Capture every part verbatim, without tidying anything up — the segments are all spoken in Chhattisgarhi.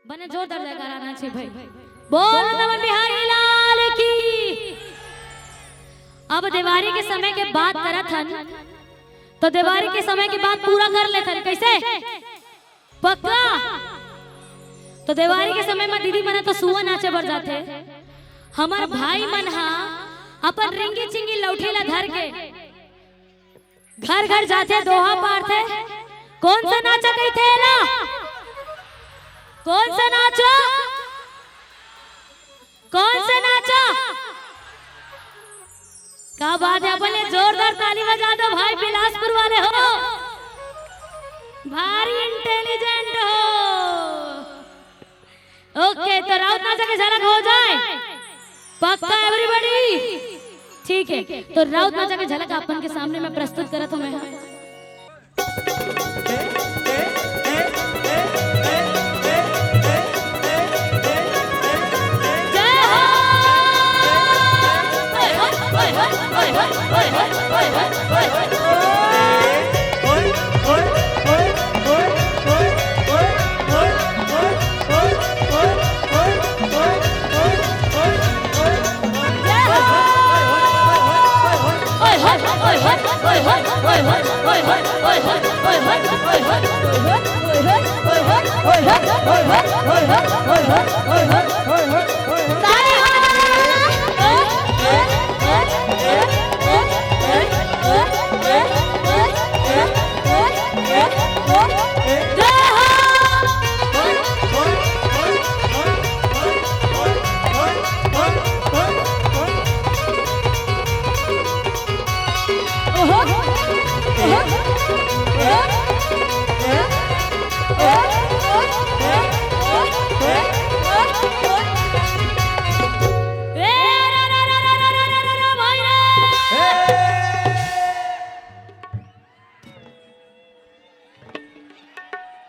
बने जोरदार जयकारा आना चाहिए भाई। बोल नमन बिहारी लाल की। अब देवारी के समय के बात करत हन, तो देवारी के समय के बात पूरा कर लेथन। कैसे? पक्का। तो देवारी के समय में दीदी मन तो सुआ नाचे बर जाथे, हमर भाई मन हा अपन रिंगी चिंगी लौठी ला धर के घर घर जाथे, दोहा पारथे। कौन सा नाचा कहिथे एला? कौन सा नाचा? कौन सा नाचा? क्या बात है, बोले जोरदार ताली बजा दो भाई, बिलासपुर वाले हो, भारी इंटेलिजेंट हो। ओके, तो राउत नाचा के झलक हो जाए, पक्का एवरीबॉडी? ठीक है, तो राउत नाचा के झलक अपन के सामने मैं प्रस्तुत करत हूँ मैं।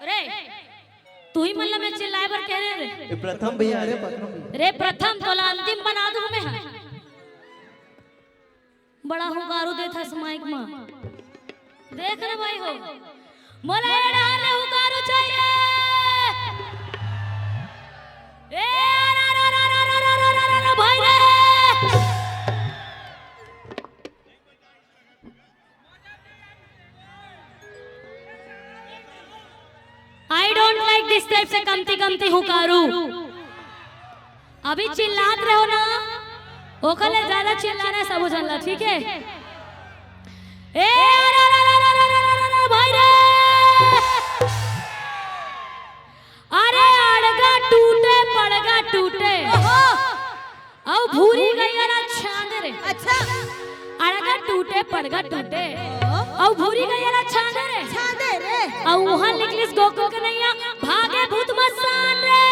रे, तू ही मन ला मैं चिल्लाए बर कह रहे रे। ये प्रथम भैया, अरे प्रथम भैया। रे प्रथम, तोला अंतिम बना दूं मैं। बड़ा हुंकारू देथस माइक मा। देख रे भाई हो, मोला ए डहर ले हुंकारू चाहिए। ए रा रा रा भाई रे। I don't like this type से कमती कमती हुंकारू। अभी चिल्लात रहो ना, ओकर ले ज्यादा चिल्लाना है सबो झन ला, ठीक है? ए, अरे, अरे, अरे, भाई रे! अरे, अड़गा टूटे, पड़गा टूटे। अउ भूरी गैया ला छांदे रे। अच्छा। अड़गा टूटे, पड़गा टूटे। अउ भूरी गैया ला छांदे रे। छांदे रे। अउ उहाँ निकलिस गोकुल के नैया, भागे भूत मसान रे।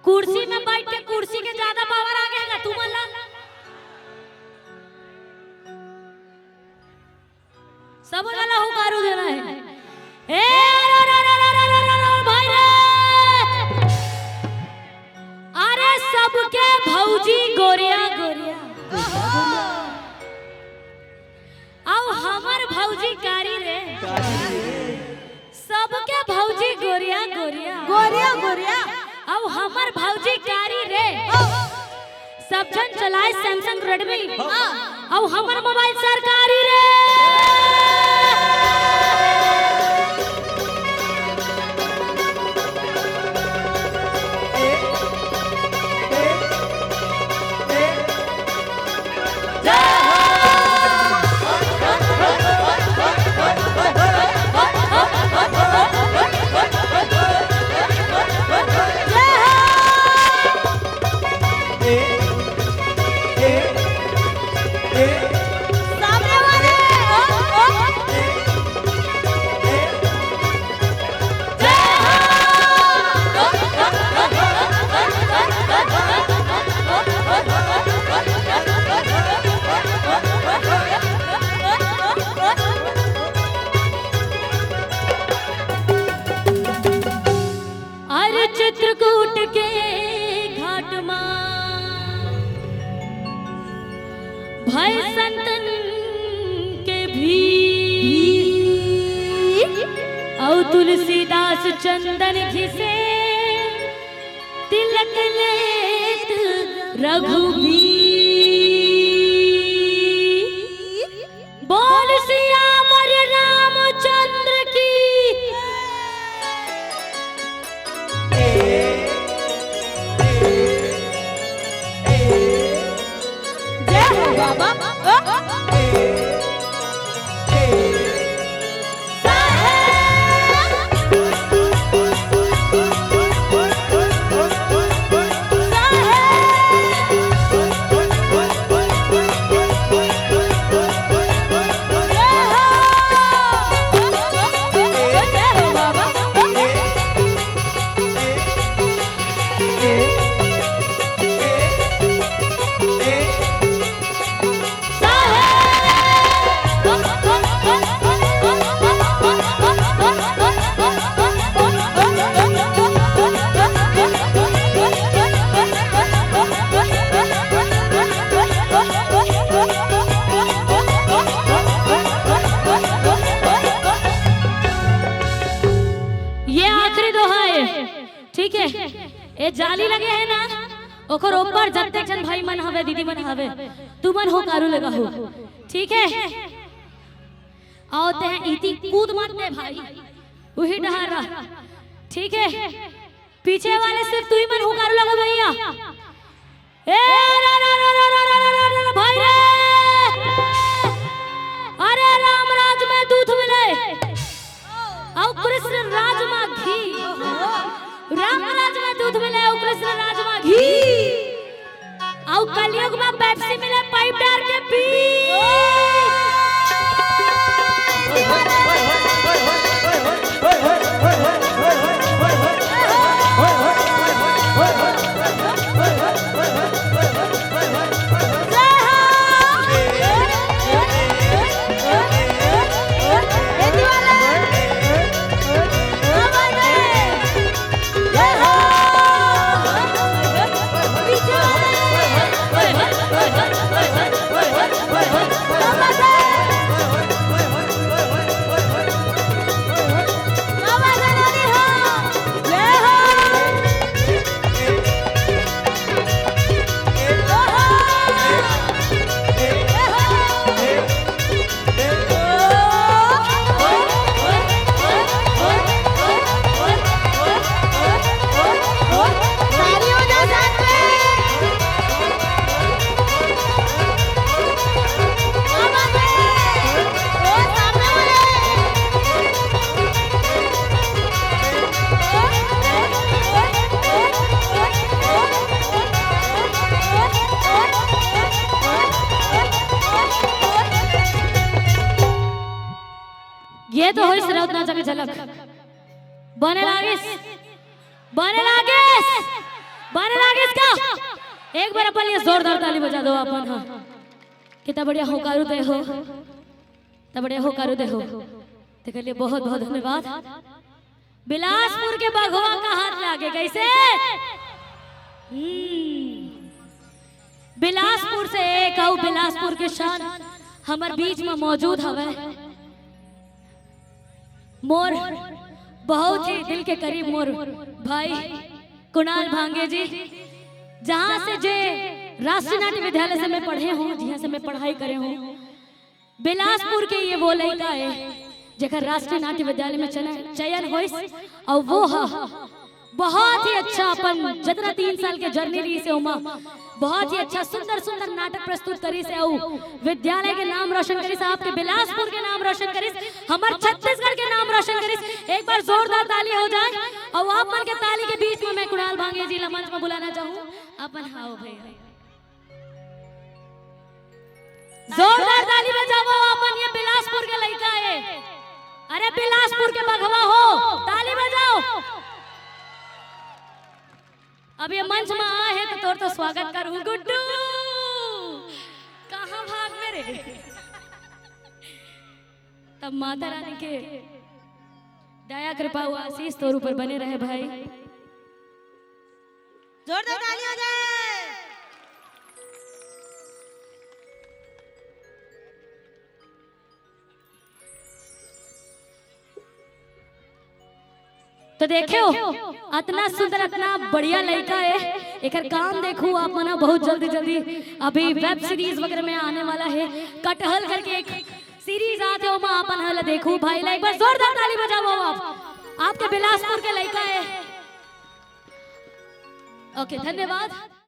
कुर्सी में बैठ के कुर्सी के ज्यादा पावर आ गया तुमन ला। सब ला हुकारू देना है। ए, रा, रा, रा, भाई रे। अरे, सबके भौजी गोरिया गोरिया। अउ हमर भौजी कारी रे। सबके भौजी गोरिया गोरिया। गोरिया गोरिया। अउ हमर भौजी कारी रे। सब झन चलाए Samsung Redmi। अउ हमर मोबाइल सरकारी रे। सामने वाले, ओ, ओ। अरे, चित्रकूट के घाट मा भय संतन के भीड़, अउ तुलसीदास चंदन घिसे तिलक लेत रघुबीर। बोल सियावर रामचंद्र की। जय हो बाबा। ये आखिरी दोहा है, ठीक है? ये जाली लगे है ना, ओकर ऊपर जत्ते जन भाई मन हवे, दीदी मन हवे, तुमन हुकारू लगा हो, ठीक है? अउ ते इति कूद मत दे भाई, उही डहर रह, ठीक है? पीछे वाले सिर्फ तुही मन हुकारू लगा भैया। ए रा रा रा रा रा रा रा रा रा, भाई रे। अरे, राम राज में दूध मिले अउ कृष्ण राज में घी। राम राज में दूध मिले अउ कृष्ण राज में घी। अउ कलयुग में पेप्सी मिले पाइप डार के पी। ये तो होइस रउत नाचा के झलक। बने लागिस, बने लागिस। एक बार अपन ये जोरदार ताली बजा दो अपन, हाँ। कितना बढ़िया होकारू दे हो, कितना बढ़िया होकारू दे हो। तेकर लिए बहुत बहुत धन्यवाद। बिलासपुर के बघवा का हाथ लागे कैसे? हम्म। बिलासपुर से एक आऊ बिलासपुर के शान हमर बीच में मौजूद हवे। मोर बहुत ही दिल के करीब मोर भाई कुणाल भांगे जी, जहाँ से जे राष्ट्रीय नाट्य विद्यालय से मैं पढ़े हूँ, जहाँ से मैं पढ़ाई करे हूँ, बिलासपुर के ये वो लइका है जेकर राष्ट्रीय नाट्य विद्यालय में चयन, चयन होइस। और वो ह बहुत ही अच्छा अपन जतना तीन साल के जर्नी रही से ओमा बहुत ही अच्छा सुंदर सुंदर नाटक प्रस्तुत करी से अउ विद्यालय के नाम रोशन करी से, आपके बिलासपुर के नाम रोशन करी से, हमर छत्तीसगढ़ के नाम रोशन करी से। एक बार जोरदार ताली हो जाए। और आप मन के ताली के बीच में मैं कुणाल भांगे जी ला मंच में बुलाना चाहूँ। अपन हाव भैया, जोरदार ताली बजावो, अपन ये बिलासपुर के लइका है। अरे बिलासपुर के बघवा हो, ताली बजाओ। अब ये मंच में आए हैं तो तोर तो स्वागत करूँ गुड्डू। कहाँ भाग मेरे? तब माता रानी के दया कृपा व आशीष तोर ऊपर बने रहे भाई। जोरदार ताली हो जाए। तो देखो, अतना सुंदर, अतना बढ़िया लइका है। एकर काम देखो आप मन, बहुत जल्दी जल्दी अभी वेब सीरीज वगैरह में आने वाला है। कटहल करके एक सीरीज आथे, ओमा आप मन ला देखो भाई ला। एक बार जोरदार ताली बजाओ आप, आपके बिलासपुर के लइका है। ओके, धन्यवाद।